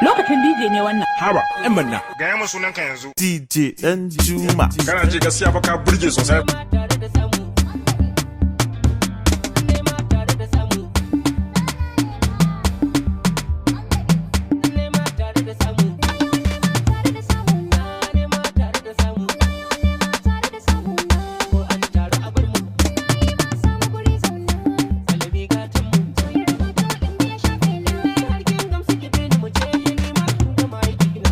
Lokacin DJ ne wannan. Haba, yan manna. Gaya min sunanka yanzu. DJ Danjuma. Kana ji gaskiya fa ka burge sosai. Tare da samu, nema tare da samu, nema tare da samu, nema tare da samu, ko an taru a bar mu, galibi gatan mu, har kin gamsu ki bi ni mu je, ni ma in gama aiki na.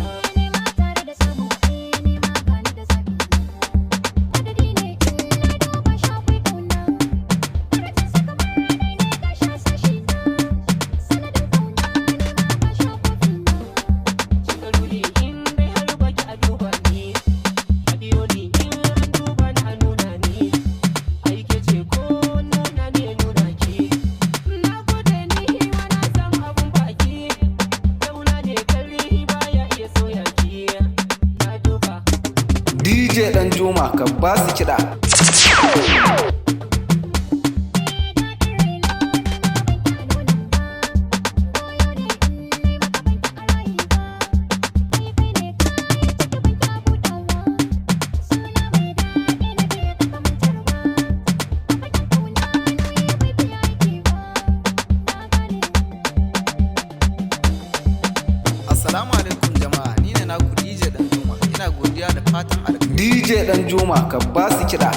Shigaruri in dai har baki a duba ni, a biyo ni in an duba ni a nuna ni, aike ce ko nuna ni ya nuna ki. Na gode, ni ma na samu abun baki, dauna ne karri baya iya soya ki. Na duba. DJ Danjuma, ka ba su kiɗa. Assalamu alaikum jama'a, ni ne naku DJ Danjuma. Ina godiya da fatan alkhairi. DJ Danjuma, ka ba su kiɗa.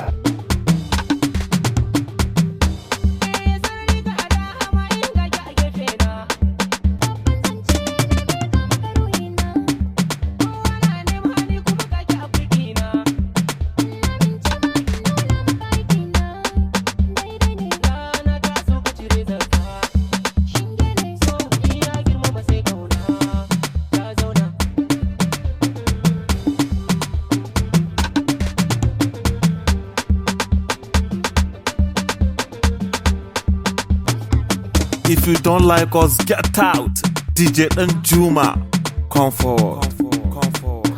Sarari ka a dama in gaki a gefe na. Kowa na nema ni kuma gaki a burki na. Rana ta so ka cire zakka. So iya girmama sai kauna ta zauna. If you don't like us, get out. DJ Danjuma, come forward. Come forward.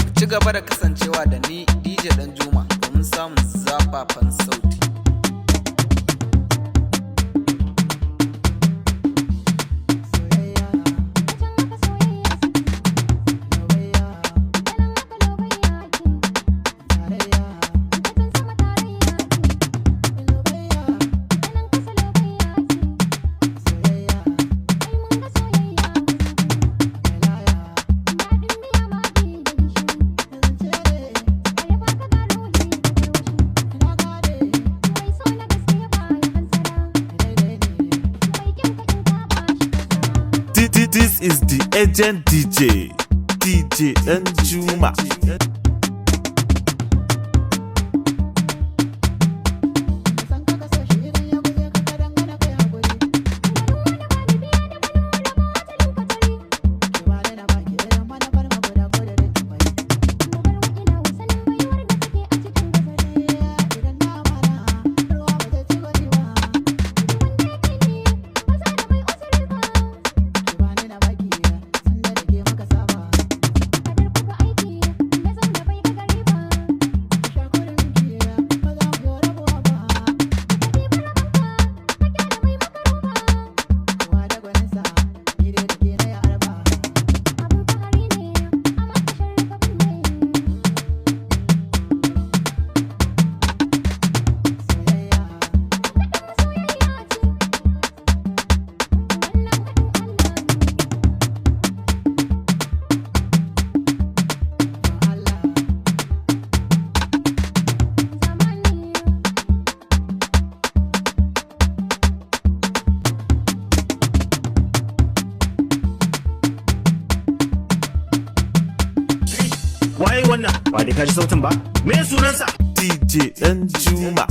Ku ci gaba da kasancewa da ni DJ Danjuma domin samun zafafan sauti. This is the agent DJ, DJ Danjuma. Waye wannan? Ba dai ka ji sautin ba? Me sunansa? DJ Danjuma.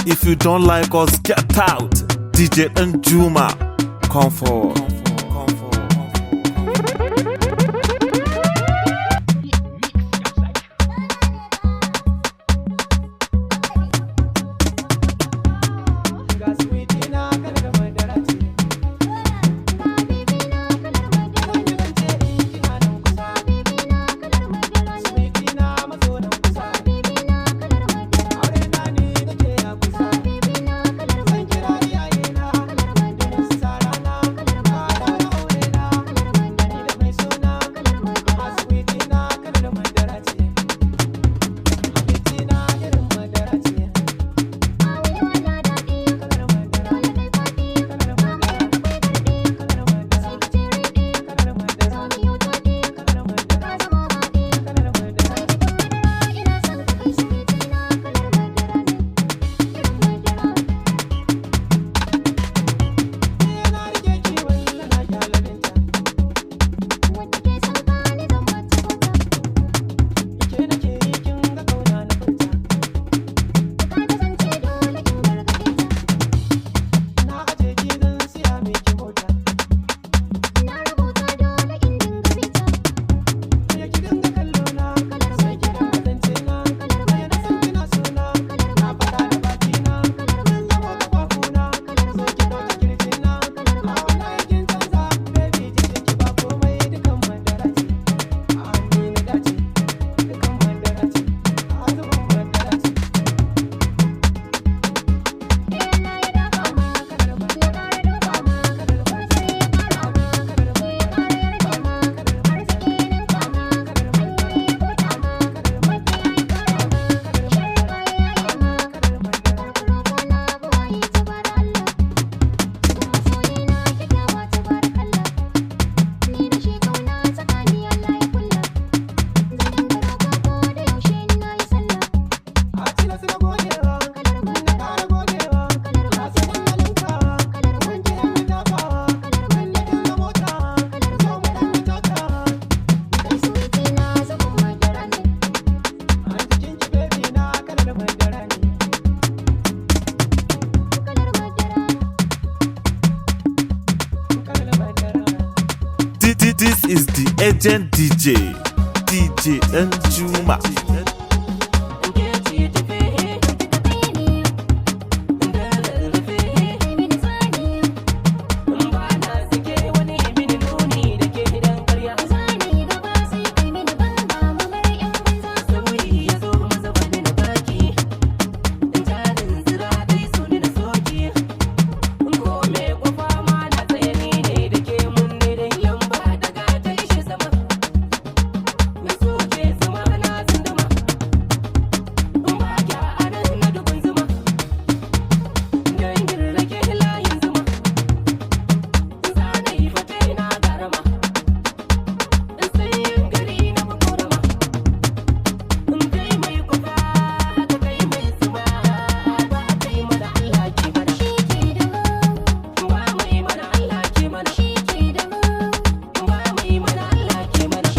If you don't like us, get out. DJ Danjuma, come forward. Come forward. Ga sweetie na kalar madara ce. Zan yi zance in kina nan kusa. Sweetie na matso nan kusa. Aure na ni da ke a kusa. Zan kira iyaye na. Domin su sa rana. is the agent DJ, DJ Danjuma. Ke ce tafe, da rarrafe, ba na sake wani mini nuni da ke dan karya. Sauri ya zo maza bani na baki, in jarin zira dai su ni na soki. Ko me kwafa ma na tsaye ni ne da ke mun ne dan lamba daga ta ishe sama. Na soke sama na zunduma, in ba kya anan na dubun zuma. Dangin rake layin zuma, za na yi fate na garama. In sayin gari na makorama. In kai mai kuka haka kai mai zuma, ba kai mana Allah ke mana. Ba mai mana Allah ke mana. Ba mai mana Allah ke mana.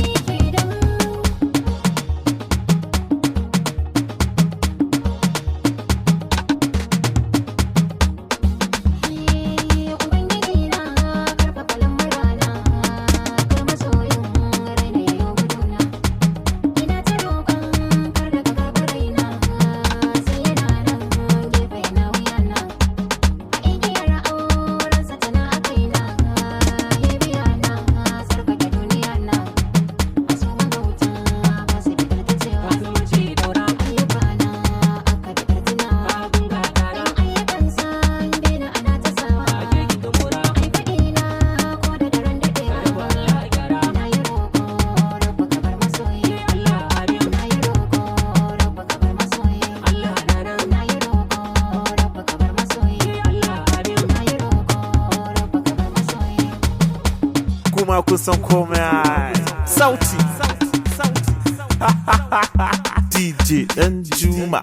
Zumunci daura abun gagara ake kika mura rabu Allah gyara Allah amin Allah na nan Allah amin. Kuma kun san komai. Sauti. DJ Danjuma.